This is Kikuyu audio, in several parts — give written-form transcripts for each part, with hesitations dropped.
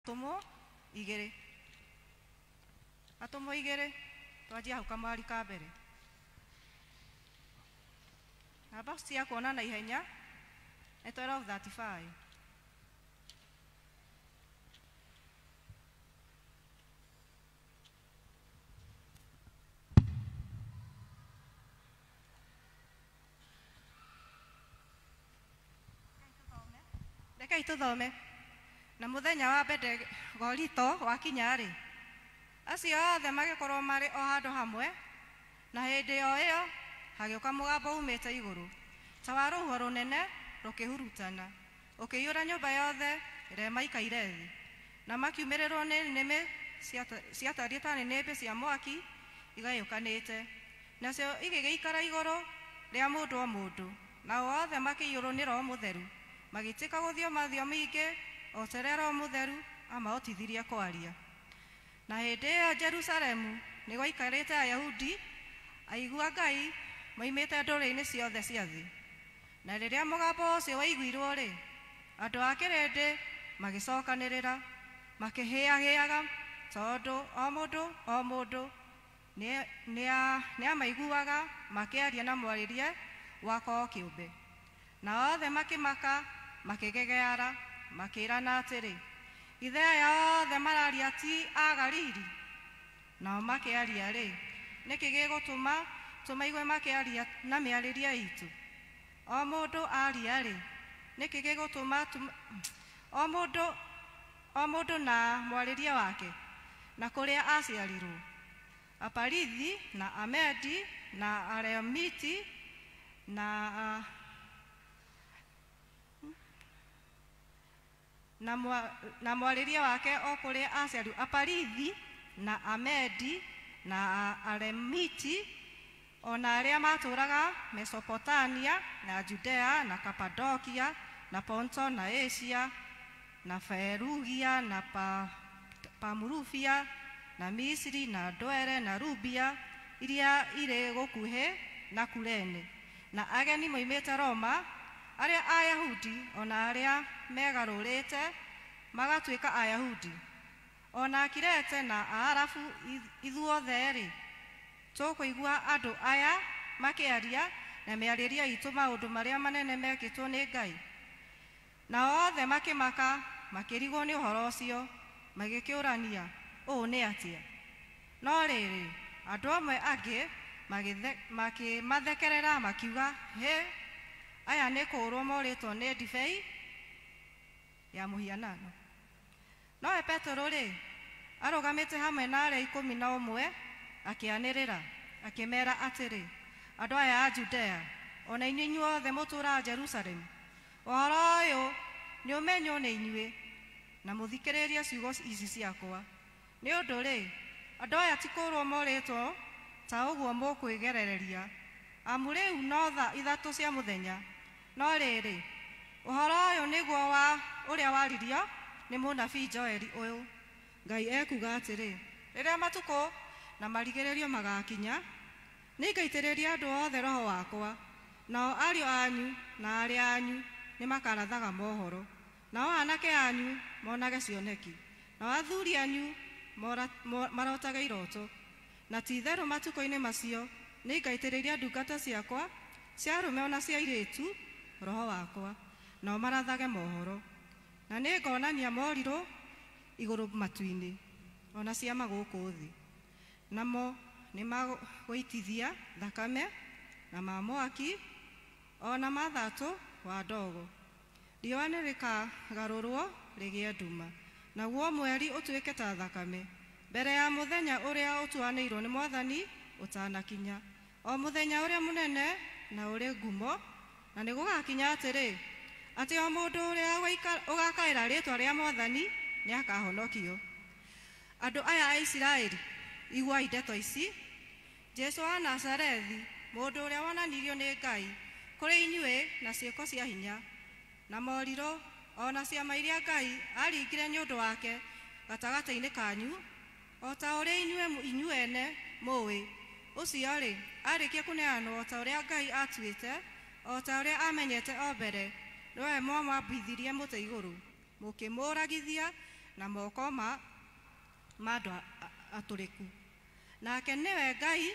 Atũmwo igĩrĩ. Atũmwo igĩrĩ twanjia hau kamwari ka mbere. Namba cia kuona na ihenya nĩ 12:35. Rekei tũthome. Na mũthenya wa Bendigorito wakinya-rĩ, acio othe magĩkorwo marĩ o handũ hamwe, na hĩndĩ o ĩyo hagĩũka mũgambo umĩte igũrũ, ta wa rũhuho rũnene rũkĩhurutana, ũkĩiyũra nyũmba yothe ĩrĩa maikaire thĩ. Na makiumĩrĩrwo nĩ nĩmĩ ciatariĩ ta nĩnĩmbĩ cia mwaki igayũkanĩte, nacio igĩgĩikara igũrũ rĩa mũndũ o mũndũ, nao othe makĩiyũrwo nĩ Roho Mũtheru, magĩtĩka gũthioma thiomi ingĩ o ta ũrĩa Roho Mũtheru aamahotithirie kwaria. Na hĩndĩ ĩyo Jerusalemu nĩ gwaikarĩte Ayahudi aigua Ngai moimĩte ndũrĩrĩ-inĩ ciothe cia thĩ. Na rĩrĩa mũgambo ũcio waiguirwo-rĩ, andũ a kĩrĩndĩ magĩcokanĩrĩra, makĩhĩahĩaga, tondũ o mũndũ o mũndũ nĩamaiguaga makĩaria na mwarĩrie wa kwao kĩũmbe. Na othe makĩmaka, makĩgegeara, makĩĩrana atĩrĩ, Ithe aya othe mararia ti a Galili? Nao makĩaria-rĩ, nĩkĩ gĩgũtũma tũmaigue makĩaria na mĩarĩrie itũ? O mũndũ aaria-rĩ, nĩkĩ gĩgũtũma o mũndũ na mwarĩrie wake, na kũrĩa aaciarirwo? Aparithi na Amedi na Aramiti na mwarĩrie wake o kũrĩa aaciarirwo. Aparithi na Amedi na Aramiti o na arĩa maatũũraga Mesopotania na Judea na Kapadokia na Ponto na Asia na Ferugia na Pamurufia na Misiri na Ndwere na Rubia iria irĩ gũkuhĩ na Kurene, na ageni moimĩte Roma, arĩa Ayahudi o na arĩa megarũrĩte magatuĩka Ayahudi, o na Akirete na Aarabu, ithuothe-rĩ, tũkũigua andũ aya makĩaria na mĩarĩrie itũ maũndũ marĩa manene mekĩtwo nĩ Ngai. Nao othe makĩmaka, makĩrigwo nĩ ũhoro ũcio, magĩkĩũrania, ũũ nĩ atĩa? No rĩrĩ, andũ amwe angĩ makĩmathekerera makiuga, Hĩ, aya nĩ kũũrwo morĩtwo nĩ ndibei ya mũhianano. Nowe Petero-rĩ, arũgamĩte hamwe na arĩa 11, akĩanĩrĩra, akĩmeera atĩrĩ, Andũ aya a Judea, o na inyuĩ inyuothe mũtũũraga Jerusalemu, ũhoro ũyũ nĩũmenywo nĩ inyuĩ, na mũthikĩrĩrie ciugo ici ciakwa. Nĩ ũndũ-rĩ, andũ aya ti kũũrwo morĩtwo ta ũguo mũkwĩgerereria, amu rĩu no thaa 3 cia mũthenya. No rĩrĩ, ũhoro ũyũ nĩguo wa ũrĩa waririo nĩ mũnabii Joeli ũyũ, Ngai ekuuga atĩrĩ, Rĩrĩa matukũ na marigĩrĩrio magaakinya, nĩngaitĩrĩria andũ othe Roho wakwa, nao ariũ anyu na aarĩ anyu nĩmakarathaga mohoro, nao aanake anyu monage cioneki, nao athuuri anyu marotage iroto. Na ti-itherũ matukũ-inĩ macio nĩngaitĩrĩria ndungata ciakwa cia arũme o na cia airĩtu Roho wakwa, nao marathage mohoro. Na nĩngonania morirũ igũrũ matu-inĩ, o na ciama gũkũ thĩ, namo nĩ ma gũitithia thakame, na ma mwaki, o na ma thatũ wa ndogo. Riũa nĩrĩkagarũrwo rĩgĩe nduma, naguo mweri ũtuĩke ta thakame, mbere ya mũthenya ũrĩa ũtuanĩirwo nĩ Mwathani ũtanakinya, o mũthenya ũrĩa mũnene na ũrĩ ngumo. Na nĩgũgakinya atĩrĩ, atĩ o mũndũ ũrĩa ũgakaĩra rĩĩtwa rĩa Mwathani nĩakahonokio. Andũ aya a Isiraeli, iguai ndeto ici: Jesũ wa Nazarethi, mũndũ ũrĩa wonanirio nĩ Ngai kũrĩ inyuĩ na ciĩko cia hinya, na morirũ, o na ciama iria Ngai aaringire nĩ ũndũ wake gatagatĩ-inĩ kanyu, o ta ũrĩa inyuĩ ene mũũĩ, ũcio-rĩ, aarĩkia kũneanwo o ta ũrĩa Ngai aatuĩte, o ta ũrĩa aamenyete o mbere, nĩwe mwamwambithirie mũtĩ igũrũ, mũkĩmũũragithia na moko ma andũ atũrĩku. Nake nĩwe Ngai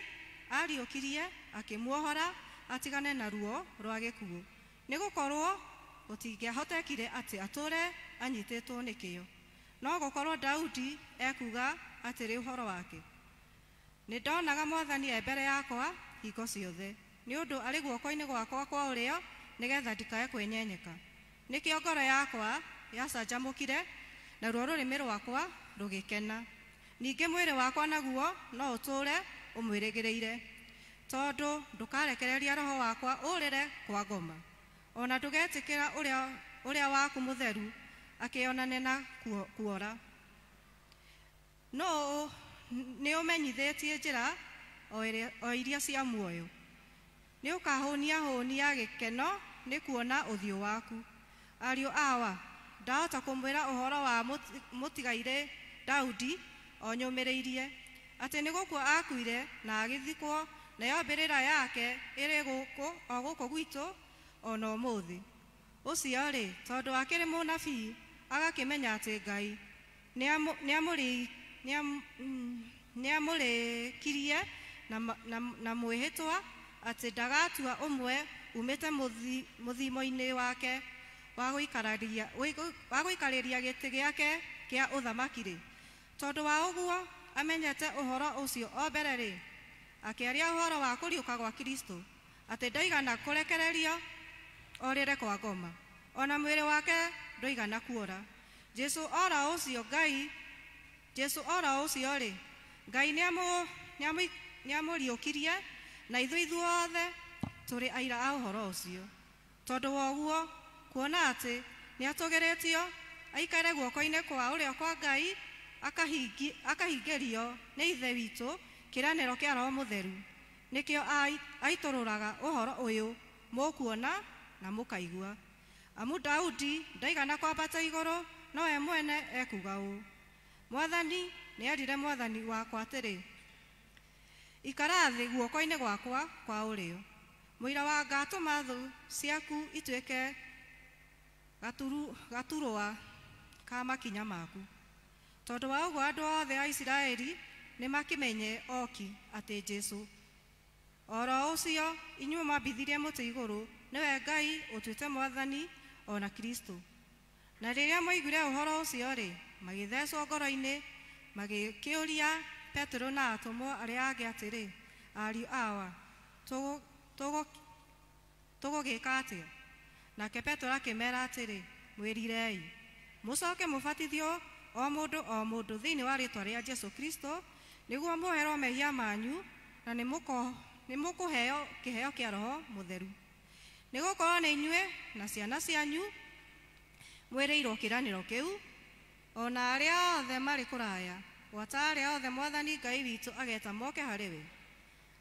ariũkirie akĩmuohora atigane na ruo rwa gĩkuũ, nĩ gũkorwo gũtingĩahotekire atĩ atũre anyitĩtwo nĩkĩo. No gũkorwo Daudi ekuga atĩrĩ ũhoro wake, nĩ ndonaga Mwathani e mbere yakwa hingo ciothe, nĩ ũndũ arĩ guoko-inĩ gwakwa kwa ũrĩo, nĩgetha ndikae kwĩnyenyeka. Nĩkĩo ngoro yakwa yacanjamũkire, naruo rũrĩmĩ rwakwa rũgĩkena. Ningĩ mwĩrĩ wakwa naguo no ũtũũre ũmwĩrĩgĩrĩire, tondũ ndũkarekereria roho wakwa ũrĩre kwa ngoma, ona ndũgetĩkĩra ũrĩa waku mũtheru akĩonane na kuora. No nĩ ũmenyithĩtie njĩra o iria cia muoyo, nĩ ũkahũnia hũnia gĩkeno nĩ kuona ũthiũ waku. Ariũ awa, ndahota kũmwĩra ũhoro wa mũtigairĩ Daudi o nyũmĩrĩirie, atĩ nĩ gũkua akuire na agĩthikwo, nayo mbĩrĩra yake ĩrĩ gũkũ o gũkũ gwitũ o na ũmũthĩ. Ũcio-rĩ, tondũ akĩrĩ mũnabii, agakĩmenya atĩ Ngai nĩamũrĩkirie na mwĩhĩtwa atĩ ndagatua ũmwe umĩte mũthimo-inĩ wake wa gũikarĩria gĩtĩ gĩake kĩa ũthamaki-rĩ. Tondũ wa ũguo amenyete ũhoro ũcio o mbere-rĩ, akĩaria ũhoro wa kũriũka gwa Kristo, atĩ ndaigana kũrekererio orĩre kwa ngoma, ona mwĩrĩ wake ndũigana kuora. Jesu ora ũcio Ngai, Jesu ora ũcio-rĩ, Ngai nĩamũriũkirie, na ithuĩ ithuothe tũrĩ aira a ũhoro ũcio. Tondũ wa ũguo, kuona atĩ nĩatũgĩrĩtio aikare guoko-inĩ kwa ũrĩo kwa Ngai, akahingĩrio nĩ Ithe witũ kĩĩranĩro kĩa Roho Mũtheru, nĩkĩo aitũrũraga ũhoro ũyũ mũkuona na mũkaigua. Amu Daudi ndaigana kwambata igũrũ, nowe mwene ekuga ũũ, Mwathani nĩerire Mwathani wakwa atĩrĩ, ikara thĩ guoko-inĩ gwakwa kwa ũrĩo, mũira wa ngatũma thũ ciaku ituĩke gaturũa ka makinya maku. Tondũ wa ũguo andũ othe a Isiraeli nĩmakĩmenye oki atĩ Jesũ oro ũcio inyuĩ mwambithirie mũtĩ igũrũ nĩwe Ngai ũtuĩte Mwathani o na Kristo. Na rĩrĩa mwaiguire ũhoro ũcio-rĩ, magĩthecwo ngoro-inĩ, magĩkĩũria Petero na atũmwo arĩa angĩ atĩrĩ, ariũ awa, tũgũgĩka atĩa? Nake Petero akĩmera atĩrĩ, mwĩrirei, mũcoke mũbatithio o mũndũ thĩinĩ wa rĩĩtwa rĩa Jesũ Kristo, nĩguo muoherwo mehia manyu, na nĩ mũkũheo kĩheo kĩa Roho Mũtheru. Nĩ gũkorwo nĩ inyuĩ na ciana cianyu mwĩrĩirwo kĩĩranĩro kĩu, o na arĩa othe marĩ kũraya, gwata arĩa othe Mwathani Ngai witũ ageta moke harĩ we.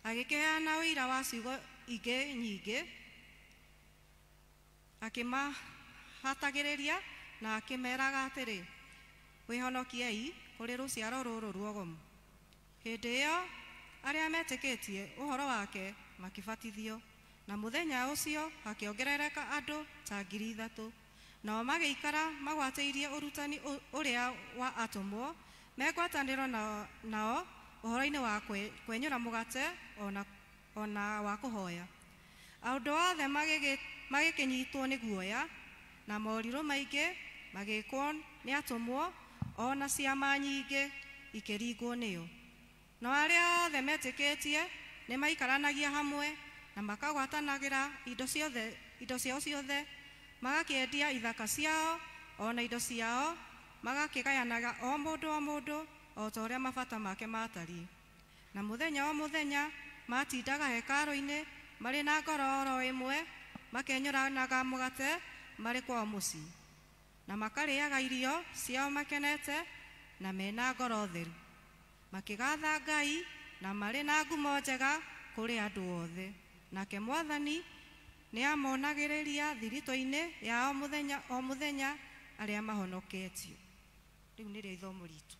Agĩkĩheana ũira wa ciugo ingĩ nyingĩ, akĩmahatagĩrĩria na akĩmeraga atĩrĩ, wĩhonokiei kũrĩ rũciaro rũrũ ruogomu. Hĩndĩ ĩyo arĩa metĩkĩtie ũhoro wake makĩbatithio, na mũthenya ũcio hakĩongerereka andũ ta 3,000. Nao magĩikara magwatĩirie ũrutani ũrĩa wa atũmwo, megwatanĩro nao ũhoro-inĩ wa kwenyũra mũgate ona wa kũhoya. Andũ othe magĩkĩnyitwo nĩ guoya, na morirũ maingĩ magĩkwo nĩ atũmwo, ona ciama nyingĩ ikĩringwo nĩo. No arĩa othe metĩkĩtie nĩmaikaranagia hamwe na makagwatanagĩra indo ciao ciothe, magakĩendia ithaka ciao ona indo ciao, magakĩgayanaga o mũndũ o ta ũrĩa mabata make maatariĩ. Na mũthenya o mũthenya matindaga hekarũ-inĩ marĩ na ngoro oro ĩmwe, makenyũranaga mũgate marĩ kwao mũciĩ, na makarĩaga irio ciao makenete na mena ngoro theru, makĩgatha Ngai na marĩ na ngumo njega kũrĩ andũ othe. Nake Mwathani nĩamonagĩrĩria thiritũ-inĩ yao mũthenya o mũthenya arĩa mahonoketio. Rĩu nĩrĩo ithomo ritũ.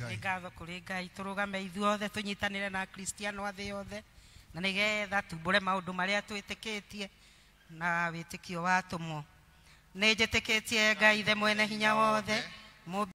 Nĩ ngatho kũrĩ Ngai. Tũrũgame ithuothe tũnyitanĩre na Akristiano a thĩ yothe, na nĩgetha tumbũre maũndũ marĩa twĩtĩkĩtie na wĩtĩkio wa atũmwo. Nĩ njĩtĩkĩtie Ngai Ithe mwene hinya wothe, Mũmbi.